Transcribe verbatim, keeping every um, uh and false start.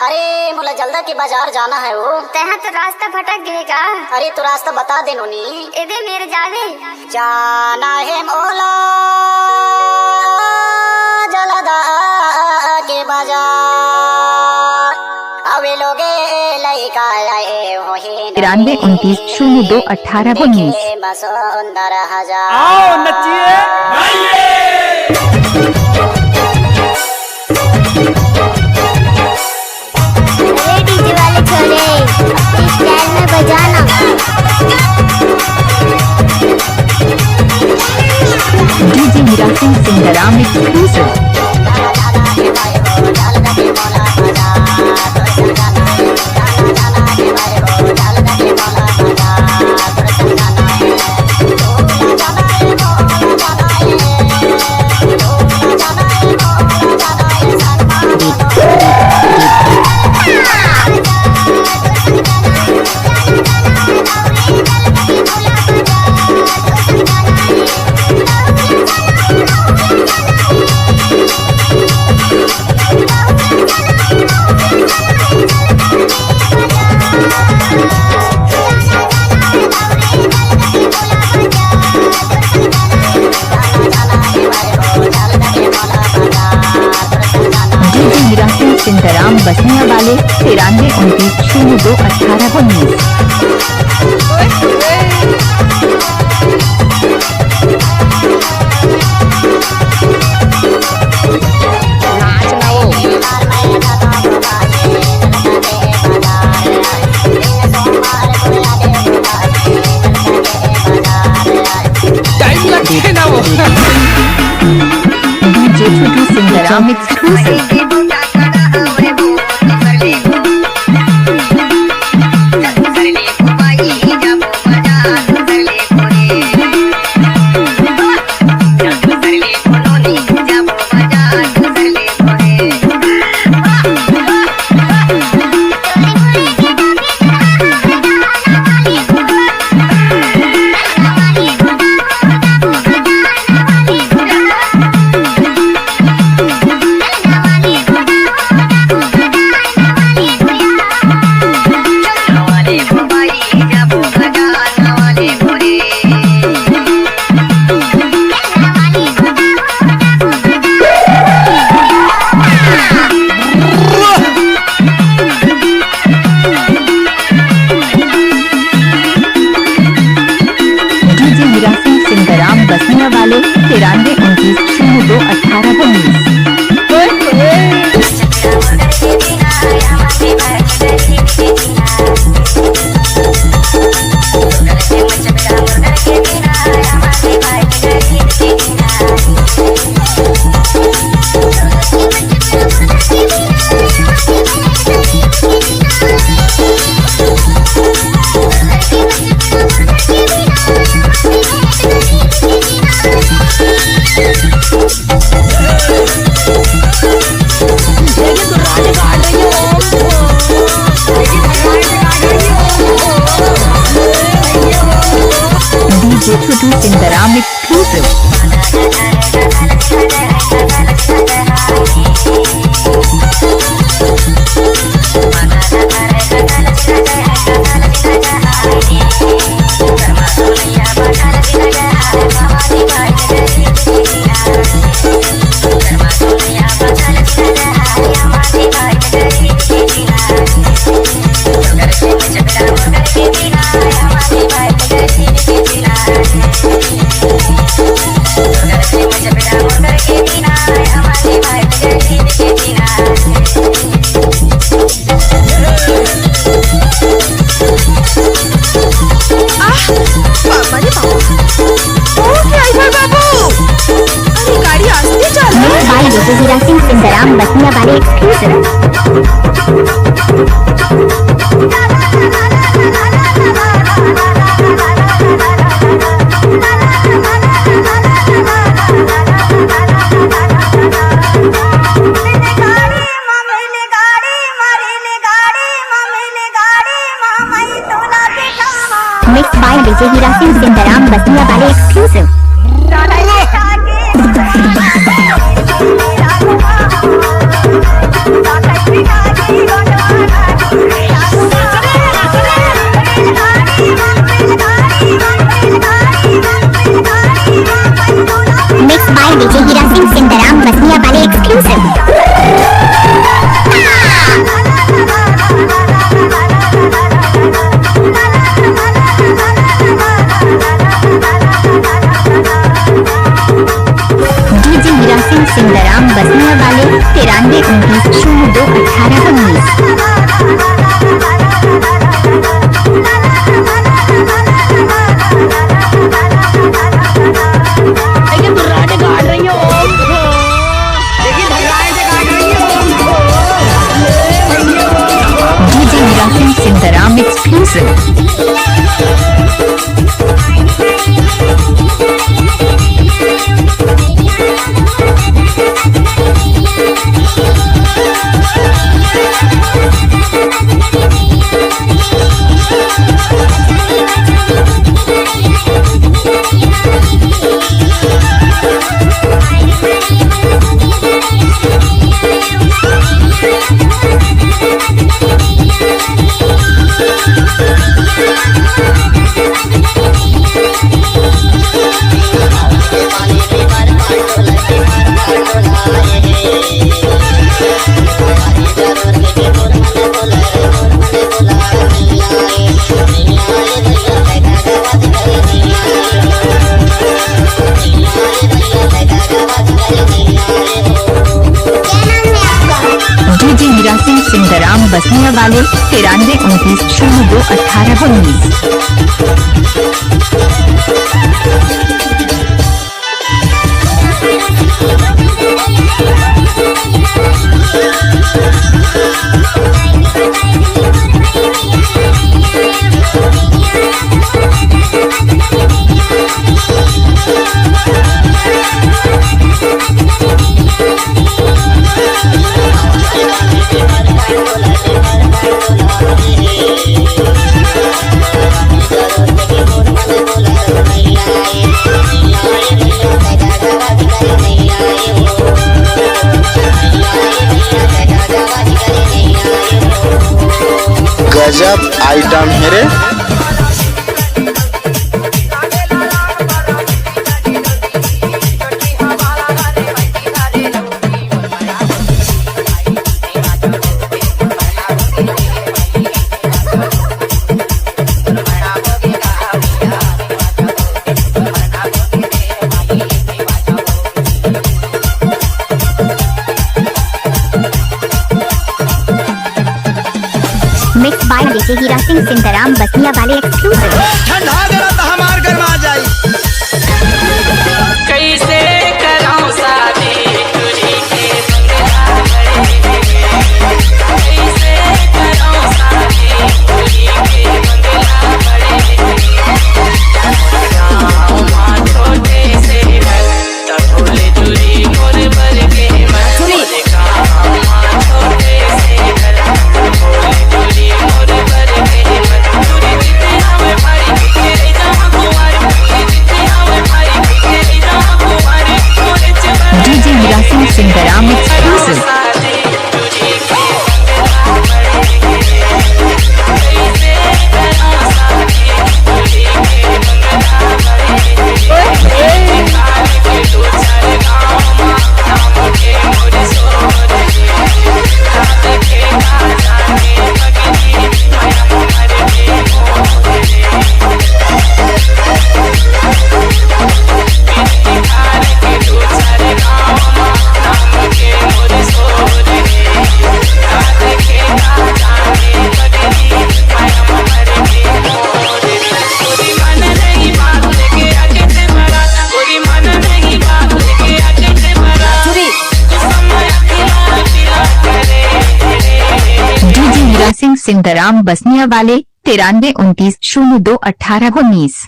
अरे, मोला जल्दा के बाजार जाना हे वो। तैं ह तो रास्ता भटक गे का? अरे, तो रास्ता बता दे नोनी। एदे मेर जाबे। जाना हे मोला जल्दा के बाजार। अवे लोगे लइका आए होही। तिरानवे उनतीस शून्य दो अठारह उन्नीस। सुंदर हजार। आओ नचिए। अरे डीजे वाले छोरे, अपने स्टाइल में बजाना। DJ Hira Singh सिंगराम exclusive. DJ Hira Singh सिंगराम Basaniya वाले, तिरानवे उनतीस शून्य दो अठारह उन्नीस। टाइम लगथे ना वो। डीजे छोटू सिंगराम एक्सक्लूसिव। डीजे हीरा सिंह सिंगराम बसनिया वाले, तिरानवे उनतीस शून्य दो अठारह उन्नीस। डीजे छोटू सिंगराम एक्सक्लूसिव। आह, बाबा रे बाबा। ओ, ड्राइवर बाबू। अरे, गाड़ी आस्ते चला। Mixed by DJ Hira Singh सिंगराम Basaniya वाले। Mixed by DJ Hira Singh सिंगराम Basaniya वाले एक्सक्लूसिव। अठारह उन्नीस। देखिए, भगवान से काट रही हो। देखिए, भगवान से काट रही हो। DJ Mira Singh Sindaram exclusive। DJ Hira Singh सिंदराम Basaniya वाले, तिरानवे उनतीस शून्य दो अठारह उन्नीस। गजब आइटम है रे। Mixed by DJ Hira Singh सिंदराम Basaniya वाले exclusive। ठंडा गला त हमार गरमा जाई। कैसे कराऊं शादी तुझी के बंगला बड़े में? कैसे कराऊं शादी तुझी के बंगला बड़े में? गाँव छोटे से घर, तब भूल जुली मोर बर के मन। सुनी। DJ Hira Singh सिंदराम exclusive। DJ Hira Singh सिंदराम Basaniya वाले, तिरानवे उनतीस शून्य दो अठारह उन्नीस।